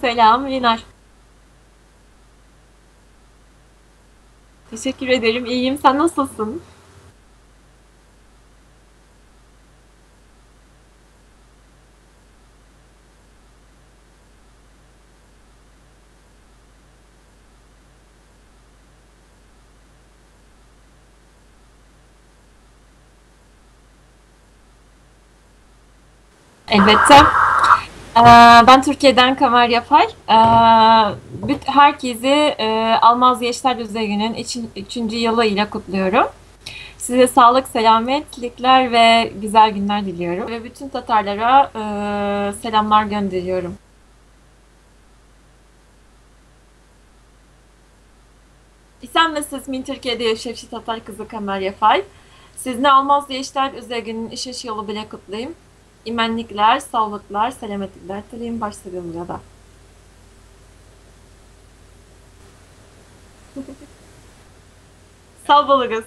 Selam Linar. Teşekkür ederim. İyiyim. Sen nasılsın? Elbette. Ee, Ben Türkiye'den Kamer Yapay. Herkesi Almaz Gençler Düzey'inin 3. yılı ile kutluyorum. Size sağlık, selametlikler ve güzel günler diliyorum. Ve bütün Tatarlara selamlar gönderiyorum. İsənmisiz, min Türkiye'de yaşayışı Tatar kızı Kamer Yapay. Sizni Almaz Gençler Düzey'inin 3. yılı bile kutlayayım. İmenlikler, sağlıklar, selametlikler dileyim başlarımda da. Sağ olun.